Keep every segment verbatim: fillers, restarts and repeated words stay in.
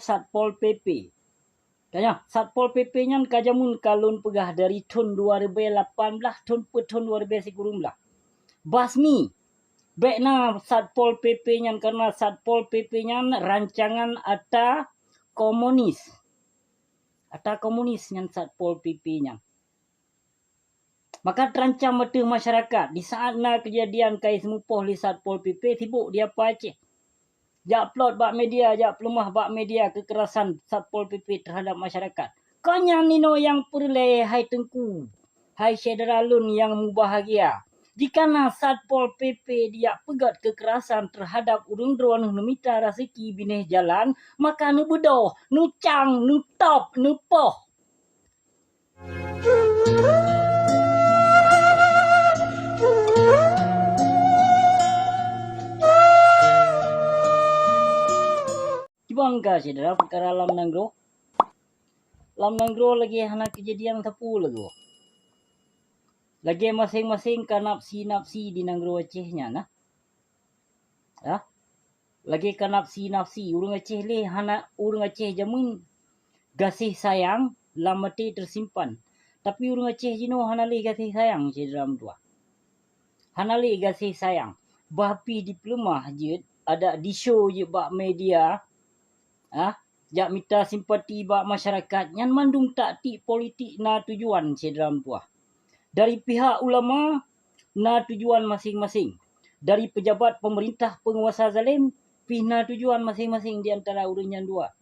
Satpol P P. Tanya, Satpol P P nyan ka jameun ka lôn peugah dari thon dua ribèe lapan blah thon peuet thon dua ribèe sikureueng blah. Basmi. Bèk na Satpol P P nyan, karena Satpol P P nyan rancangan ata komunis. Ata komunis nyan Satpol P P nyan. Maka terancam ateueh masyarakat. Di saat na keujadian ka jiseumupoh lé Satpol P P sibok di Aceh. Jak plot bak media, jak peuleumah bak media keukerasan Satpol P P teuhadap masyarakat. Kon nyan inoe nyang peureulèe hai Teungku, hai syedara lôn nyang mubahgia. Jika na Satpol P P dijak peugöt keukerasan teuhadap ureueng droeneuh neumita raseuki binéh jalan, maka neubeudôh, neucang, neutôb, neupoh. Kiban ka syedara peukara lam nanggroe? Lam nanggroe lagèe hana keujadian sapeue lagoe. Lagèe maséng-maséng ka nafsi-nafsi di nanggroe Aceh nyan na. Ya. Lagèe ka nafsi-nafsi, ureueng Aceh lé hana, ureueng Aceh jameun gaséh sayang lam até teusimpan. Tapi ureueng Aceh jinoe hana lé gaséh sayang, syedara meutuah. Hana lé gaséh sayang. Bah pih dipeuleumah jeuet, adak di-show jeuet bak media, ah, jak mita simpati bak masyarakat, nyan mandum taktik politik na tujuan, syedara meutuah. Dari pihak ulama na tujuan maséng-maséng. Dari pejabat pemerintah penguasa zalim pih na tujuan maséng-maséng di antara ureueng nyan dua.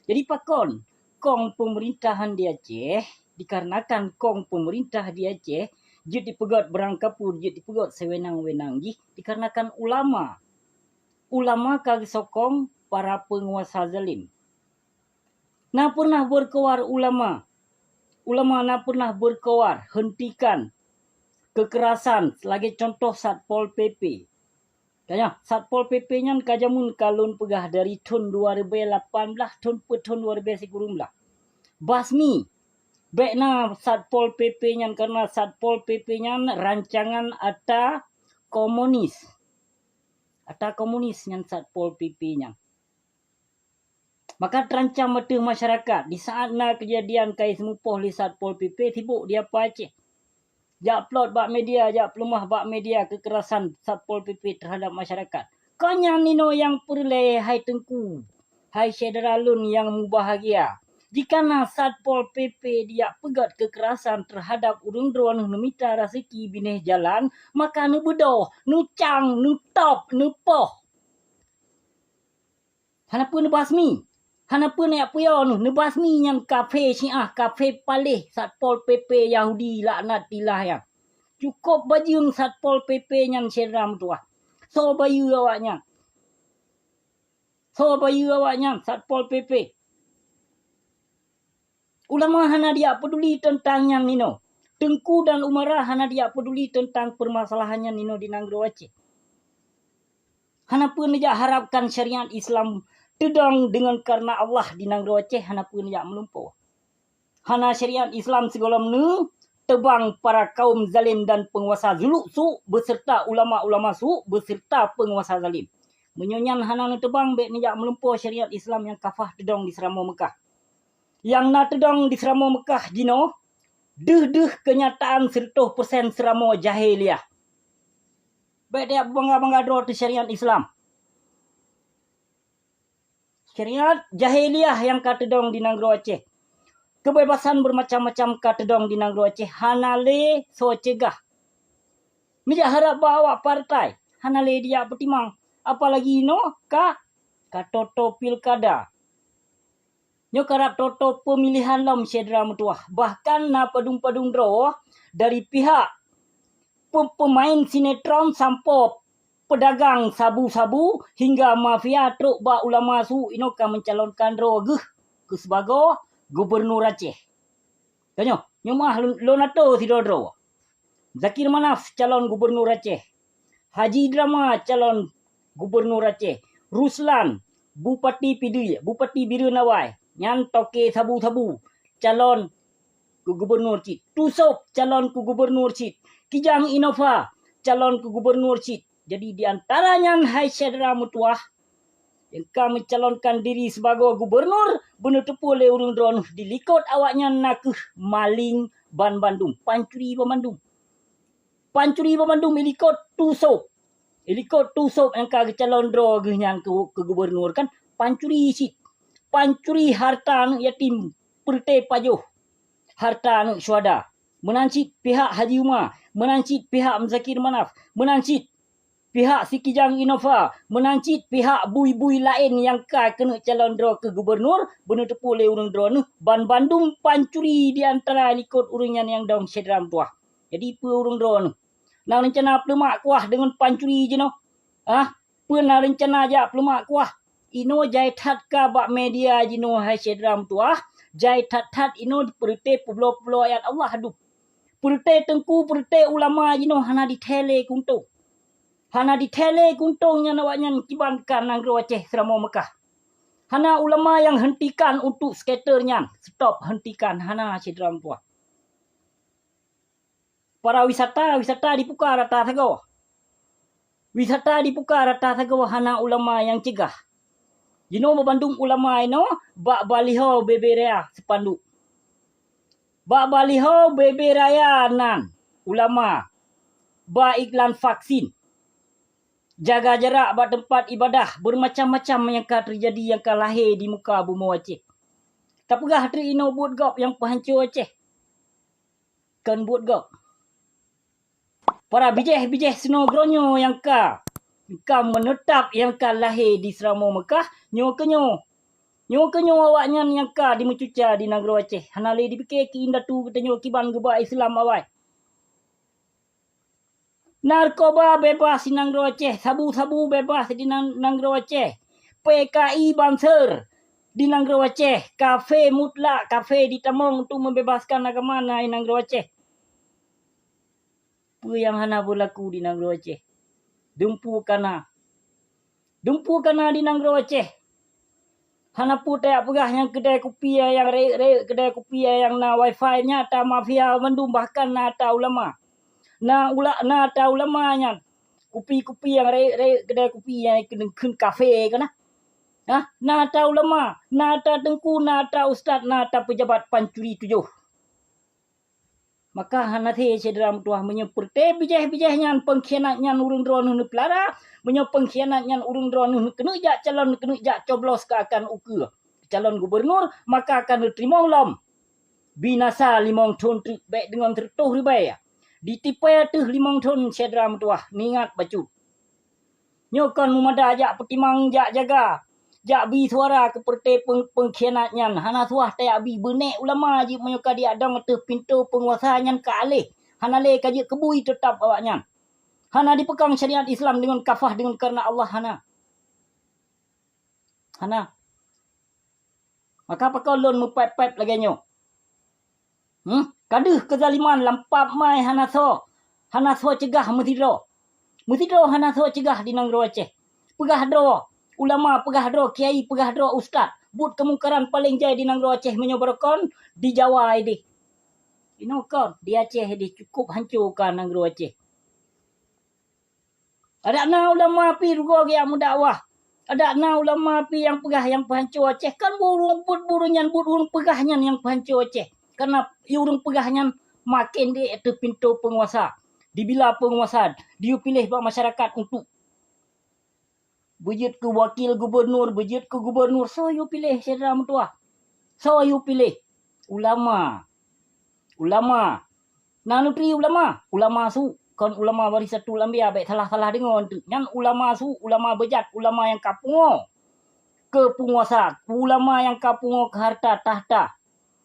Jadi pakon kong pemerintahan di Aceh, dikarenakan kong pemerintah di Aceh jeuet dipeugöt beurangkapeue, jeuet dipeugöt sewenang-wenang jih dikarenakan ulama. Ulama ka geusokong para penguasa zalim. Na pernah berkoar ulama. Ulama na pernah berkoar hentikan kekerasan, lagèe contoh Satpol P P. Tanya, Satpol P P nyan ka jameun ka lôn peugah dari thon dua ribèe lapan blah, thon peuet thon dua ribèe sikureueng blah. Basmi. Bèk na Satpol P P nyan, karena Satpol P P nyan rancangan ata komunis. Ata komunis nyan Satpol P P nyan. Maka terancam ateueh masyarakat. Di saat na keujadian ka jiseumupoh lé Satpol P P sibok di Aceh. Jak plot bak media, jak peuleumah bak media keukerasan Satpol P P teuhadap masyarakat. Kon nyan inoe nyang peureulèe hai Teungku, hai syedara lôn nyang mubahgia. Jika na Satpol P P dijak peugöt keukerasan teuhadap ureueng droeneuh neumita raseuki binéh jalan, maka neubeudôh, neucang, neutôb, neupoh. Hana peue neubasmi. Hana peue neujak puyoe neuh, neubasmi nyan kafé Syiah, kafé paléh, Satpol P P Yahudi laknatillah nyan. Cukôp bajeueng Satpol P P nyan syedara meutuah. Soe bayeue awaknyan? Soe bayeue awaknyan Satpol P P? Ulama hana dijak peuduli teuntang nyan inoe. Teungku dan umara hana dijak peuduli teuntang peumasalahan nyan inoe di nanggroe Aceh. Hana peue neujak harapkan syariat Islam teudong deungon kareuna Allah di nanggroe Aceh, hana peue neujak meulumpoe. Hana syariat Islam sigohlom neuteubang para kaum zalim dan peunguasa zuluk su beserta ulama-ulama su beserta peunguasa zalim. Meunyoe nyan hana neuteubang, bèk neujak meulumpoe syariat Islam nyang kafah teudong di Seuramoe Meukah. Nyang na teudong di Seuramoe Meukah jinoe, deuh-deuh keunyataan sireutoh persen Seuramoe jahiliyah. Bèk tajak beubangga-bangga droe teuh syariat Islam. Syariat jahiliyah nyang ka teudong di nanggroe Aceh. Keubebasan beumacam-macam ka teudong di nanggroe Aceh, hana lé soe ceugah. Meujak harab bak awak partai, hana lé dijak peutimang. Apalagi inoe ka, ka toe-toe pilkada. Nyoe karab toe-toe peumilihan lom syedara meutuah. Bahkan na padum-padum droe dari pihak pe-, peumaén sinetron sampoe peudagang sabu-sabu hingga mafia trok bak ulama su inoe ka meucalonkan droe geuh keu sibagoe gubernur Aceh. Tanyoe, nyoe meuah lôn, lôn atô sidroe-droe. Zakir Manaf calon gubernur Aceh. Haji Drama calon gubernur Aceh. Ruslan, Bupati Pidie, Bupati Bireuen Awai, nyan toke sabu-sabu, calon keu gubernur cit. Tusop calon keu gubernur cit. Kijang Innova calon keu gubernur cit. Jadi di antara nyan hai syedara meutuah, nyang ka meucalonkan diri sibagoe gubunur, beuneuteupeu lé ureuëng droeneueh dilikot awaknyan nakeuh maléng banmandum, pancuri banmandum. Pancuri banmandum ilikot Tu Sop. Ilikot Tu Sop nyang ka geucalon droe geuh nyan keu, keu gubunur kan, pancuri cit. Pancuri hareuta aneuëk yatim, peureute pajoh hareuta aneuëk syuhada. Meunan cit pihak Haji Uma, meunan cit pihak Muzakir Manaf, meunan cit pihak Sikijang Innova, meunan cit pihak bui-bui laén nyang ka keuneuk calon droe keu gubunur, beuneuteupeu lé ureuëng droeneueh, banmandum pancuri di antara likot ureuëng nyan nyang dong syedara meutuwah. Jadi peue ureuëng droeneueh? Na reuncana peuleumak kuah deungon pancuri jinoe? Ah, peue na reuncana jak peuleumak kuah? Inoe jai that ka bak media jinoe hai syedara meutuwah, jai that-that inoe peureute peubloe-peubloe ayat Allah dum. Peureute teungku, peureute ulama jinoe hana jithée lé keuntông. Hana jithée lé keuntông nyan awaknyan kiban ka nanggroe Aceh seuramoe Meukah. Hana ulama nyang hentikan untuk scatter nyan, stop, hentikan, hana syedara meutuwah. Para wisata, wisata dipuka rata sagoe. Wisata dipuka rata sagoe hana ulama nyang cegah. Jinoe banmandum ulama inoe bak baliho B B Raya seupanduk. Bak baliho B B Raya nan ulama, bak iklan vaksin, jaga jarak bak teumpat ibadah, beumacam-macam nyang ka teujadi nyang ka lahé di muka bumoe Aceh. Tapeugah treuk inoe buet gob nyang peuhanco Aceh. Kon buet gob. Para bijéh-bijéh sinoe geuronyoe nyang ka, ka meuneutab nyang ka lahé di seuramoe Meukah, nyoe keunyoe. Nyoe keunyoe awaknyan nyang ka jimeucuca di nanggroe Aceh. Hana lé jipike keu indatu geutanyoe kiban geuba Islam awai. Narkoba bebas di nanggroe Aceh, sabu-sabu bebas di nan-, nanggroe Aceh. P K I banser di nanggroe Aceh, kafé mutlak, kafé jitamong untuk meubebaskan agama na di nanggroe Aceh. Peue nyang hana beulaku di nanggroe Aceh? Dumpeue kana. Dumpeue kana di nanggroe Aceh. Hana peue tajak peugah nyang keudai kupi nyang rayeuk-rayeuk, keudai kupi nyang na wifi nyan ata mafia bandum, bahkan na ata ulama. Na ula-, na ata ulama nyan. Kupi-kupi nyang rayeuk-rayeuk, keudai kupi nyang keuneuk kheun kafé kana. Hah? Na ata ulama, na ata teungku, na ata ustaz, na ata peujabat pancuri tujoh. Maka hana thé syedara meutuwah meunyoe peureute bijéh-bijéh nyan peungkhianat nyan ureuëng droeneueh neupeulara, meunyoe peungkhianat nyan ureuëng droeneueh neukeuneuk jak calon, neukeuneuk jak coblos keu akan ukeue calon gubunur, maka akan neuteurimong lom binasa limong thon teuk bék deungon sireutôh ribée. Ditipée teuh limong thon syedara meutuwah, neuingat bacut. Nyoe kon meumada jak peutimang, jak jaga, jak bi suara keu peureute peung-, peungkhianat nyan. Hana suah tajak bi, beunék ulama jih meunyoe ka jidong ateueh pintoe peunguasa nyan ka aléh, hana lé ka jeuet keubui teutab awaknyan. Hana jipeukong syariat Islam deungon kafah, deungon kareuna Allah, hana. Hana. Maka pakon lôn meupép-pép lagée nyoe? Hmm? Ka deuh keuzaliman lam pap mai hana soe, hana soe cegah meusidroe. Meusidroe hana soe cegah di nanggroe Aceh. Peugah droe, ulama peugah droe, kiai peugah droe, ustaz. Buet keumungkaran paleng jai di nanggroe Aceh meunyoe barokon di Jawa ideh. Inoe kon, di Aceh ideh cukôp hanco ka nanggroe Aceh. Adak na ulama pi rugoe geujak meudakwah. Adak na ulama pi nyang peugah nyang peuhanco Aceh. Kan buet ureuëng, buet ureuëng nyan, buet ureuëng peugah nyan nyang peuhanco Aceh. Karena ureuëng peugah nyan maken di ateueh pintoe peunguasa. Dibila peunguasa, diyue piléh bak masyarakat untuk beujeuet keu wakil gubunur, beujeuet keu gubunur. Soe yue piléh syedara meutuwah? Soe yue piléh? Ulama. Ulama. Na neuturi ulama? Ulama su, kon ulama warisatul anbiya, bék salah-salah deungoe teuk. Nyan ulama su, ulama beujat, ulama nyang ka pungoe keu peunguasa, ulama nyang ka pungoe keu hareuta takhta.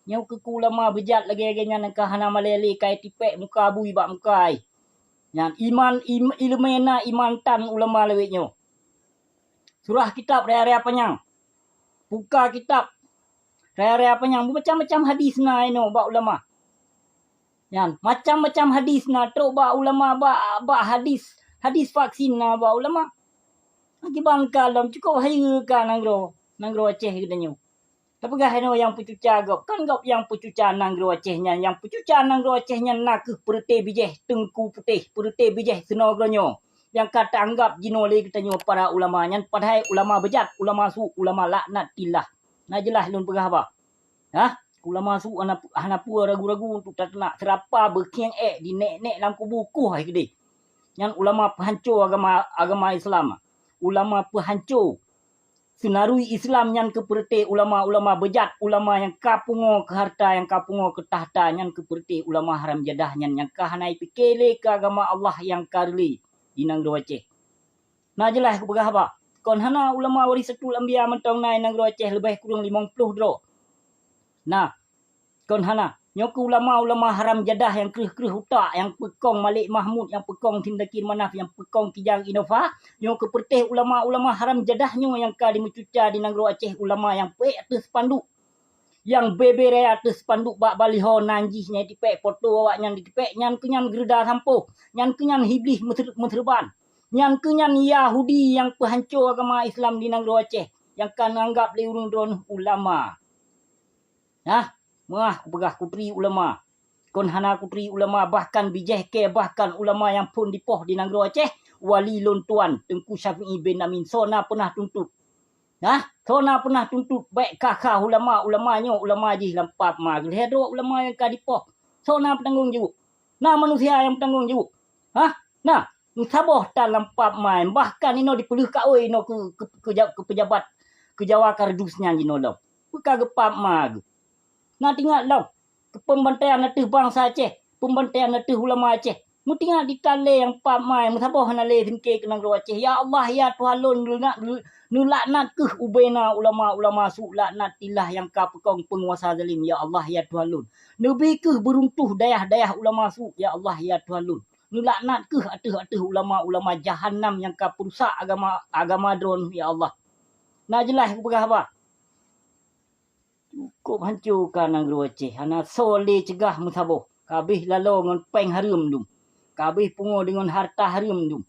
Nyoe keuh ulama beujat lagée-lagée nyan nyang ka hana malée lé, ka jitipék muka bui bak muka jih. Nyan iman, im-, ileumé na, iman tan ulama lawét nyoe. Surah kitab raya-raya panyang. Buka kitab raya-raya panyang, beumacam-macam hadis na inoe bak ulama. Nyan, macam-macam hadis na trok bak ulama, bak, bak hadis, hadis vaksin na bak ulama. Kiban ka lom cukôp hayeue ka nanggroe, nanggroe Aceh geutanyoe. Tapeugah inoe nyang peucuca gob, kan gob nyang peucuca nanggroe Aceh nyan, nyang peucuca nanggroe Aceh nyan nakeuh peureute bijéh Teungku Putéh, peureute bijéh sinoe geuronyoe. nyang ka teuanggab jinoe lé geutanyoe para ulama nyan, padahai ulama beujat, ulama su, ulama laknatillah. Na jeulaih lôn peugah haba. Hah? Ulama su hana, hana peue ragu-ragu untuk tateunak seurapa beukhieng ék di nék-nék lam kubu kuh hai keudeh. Nyan ulama peuhanco agama, agama Islam. Ulama peuhanco seunarui Islam nyan keu peureuté ulama-ulama beujat, ulama nyang ka pungoe keu hareuta, nyang ka pungoe keu takhta, nyan keu peureuté ulama haram jadah nyan nyang ka hana jipike lé keu agama Allah nyang ka reulée di nanggroe Aceh. Na jeulaih kupeugah haba, kon hana ulama warisatul anbiya mantong na i nanggroe Aceh leubeh kureueng limong ploh droe. Na, kon hana. Nyoe keuh ulama-ulama haram jadah nyang kreueh-kreueh utak, nyang peukong Malik Mahmud, nyang peukong Tindakir Manaf, nyang peukong Kijang Innova. Nyoe keuh peureuté ulama-ulama haram jadah nyoe nyang ka jimeucuca di nanggroe Aceh, ulama nyang peuék ateueh spanduk. Nyang bebe raya ateueh spanduk bak baliho nan jih nyang jitipék, poto awaknyan jitipék, nyan keuh nyan geureuda sampôh, nyan keuh nyan Iblih meuseur-, meuseureuban. Nyan keuh nyan Yahudi nyang peuhanco agama Islam di nanggroe Aceh, nyang ka neuanggab lé ureuëng droeneueh ulama. Nah, meuah kupeugah kutri ulama. Kon hana kutri ulama, bahkan bijéh kée, bahkan ulama nyang phon dipoh di nanggroe Aceh, wali lôn tuan, Teungku Syafi'i bin Amin, soe na peunah tuntut. Nah, soe na peunah tuntut, bék kha-kha ulama, ulama nyoe, ulama jih lam pap ma, lhée droe ulama nyang ka dipoh. Soe na peutanggong jaweueb? Na manusia nyang peutanggong jaweueb? Hah? Na, meusaboh tan lam pap ma, bahkan inoe dipeuleueh kaôi inoe keu, keu, keu ja-, keu peujabat, keu Jawa Kardus nyan jinoe lom. Peu ka geupap ma geuh? Na teuingat lom, keu peumbantaian ateueh bansa Aceh, peumbantaian ateueh ulama Aceh. Meuteuingat ditalé nyang pap ma, meusaboh hana lé singke keu nanggroe Aceh. Ya Allah, ya Tuhan lôn, neulaknat, neulaknat keuh ubena ulama-ulama su, laknatillah nyang ka peukong peunguasa zalim, ya Allah, ya Tuhan lôn. Neubi keuh beuruntuh dayah-dayah ulama su, ya Allah, ya Tuhan lôn. Neulaknat keuh ateueh-ateueh ulama-ulama jahanam nyang ka peurusak agama, agama droeneueh, ya Allah. Na jeulaih kupeugah haba. Cukôp hanco ka nanggroe Aceh, hana soe lé cegah meusaboh. Ka abéh laloe ngon péng hareuem dum. Ka abéh pungoe deungon hareuta hareuem dum.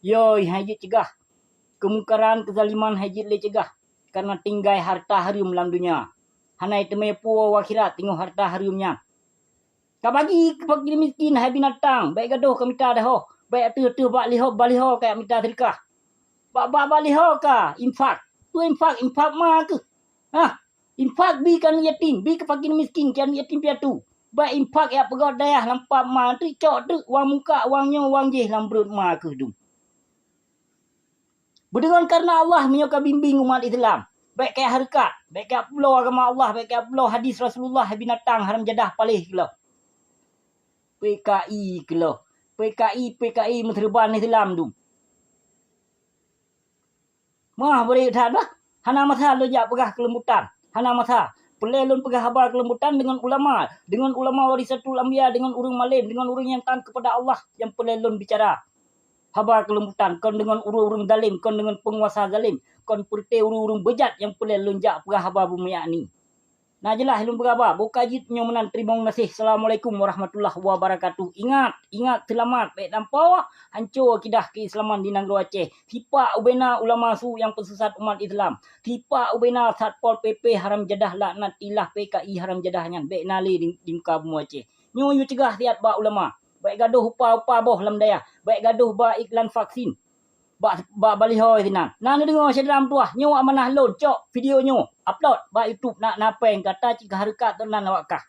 Yoi, han jeuet cegah. Keumungkaran, keuzaliman han jeuet lé cegah. Kareuna tinggai hareuta hareuem lam donya. Hana teumé puwoe u akhirat teungoh hareuta hareuem nyan. Ka bagi keu fakir miskin hai binatang, bék gadôh ka mita dahoh, bék ateueh-ateueh bak liho-, baliho ka mita seudeukah. Bak, bak, baliho ka infak. Peue infak? Infak ma keuh. Hah? Infak bi keu aneuk yatim, bi keu fakir miskin, keu aneuk yatim piatu. Bék infak jak peugöt dayah lam pap ma, treuk cok treuk, wang muka, wang nyoe, wang jéh lam brot ma keuh dum. Beudeungon kareuna Allah meunyoe ka bimbéng umat Islam. Bék kajak hareukat, bék kajak peulo agama Allah, bék kajak peulo hadis Rasulullah, hai binatang haram jadah paléh keuloh. P K I keuloh. P K I, P K I meuseureuban Islam dum. Meuah bri that bah. Hana masa lôn jak peugah keulembutan. Hana masa. Peureulée lôn peugah haba keulembutan deungon ulama, deungon ulama warisatul anbiya, deungon ureuëng malém, deungon ureuëng nyang taát keupada Allah nyang peureulée lôn bicara. Haba keulembutan, kon deungon ureuëng-ureuëng zalim, kon deungon peunguasa zalim, kon peureuté ureuëng-ureuëng beujat nyang peureulée lôn jak peugah haba beumeuyak ni. Na jeulaih lôn peugah haba, boh ka jeuet nyoe meunan, teurimong gaséh. Assalamualaikum warahmatullahi wabarakatuh. Ingat, ingat, seulamat, bék lampôh hanco akidah keislaman di nanggroe Aceh. Sipak ubena ulama su nyang peuseusat umat Islam. Sipak ubena Satpol P P haram jadah laknatillah, P K I haram jadah nyan. Bék na lé di, di muka bumoe Aceh. Nyoe yue cegah siat bak ulama. Bék gadôh upa-upa boh lam dayah. Bék gadôh ba iklan vaksin. Bak, bak baliho sinan. Na neudeungoe syedara meutuwah, nyoe amanah lôn, cok video nyoe, upload bak YouTube, na, na péng gata cit ka hareukat teunan awak kah.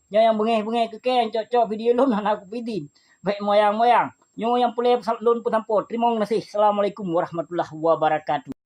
Nyoe nyang beungéh-beungéh keu kèe, cok-cok video lôn hana kupeuzin. Bék moyang-moyang. Nyoe nyang peureulée lôn peusampoe. Teurimong gaséh. Assalamualaikum warahmatullahi wabarakatuh.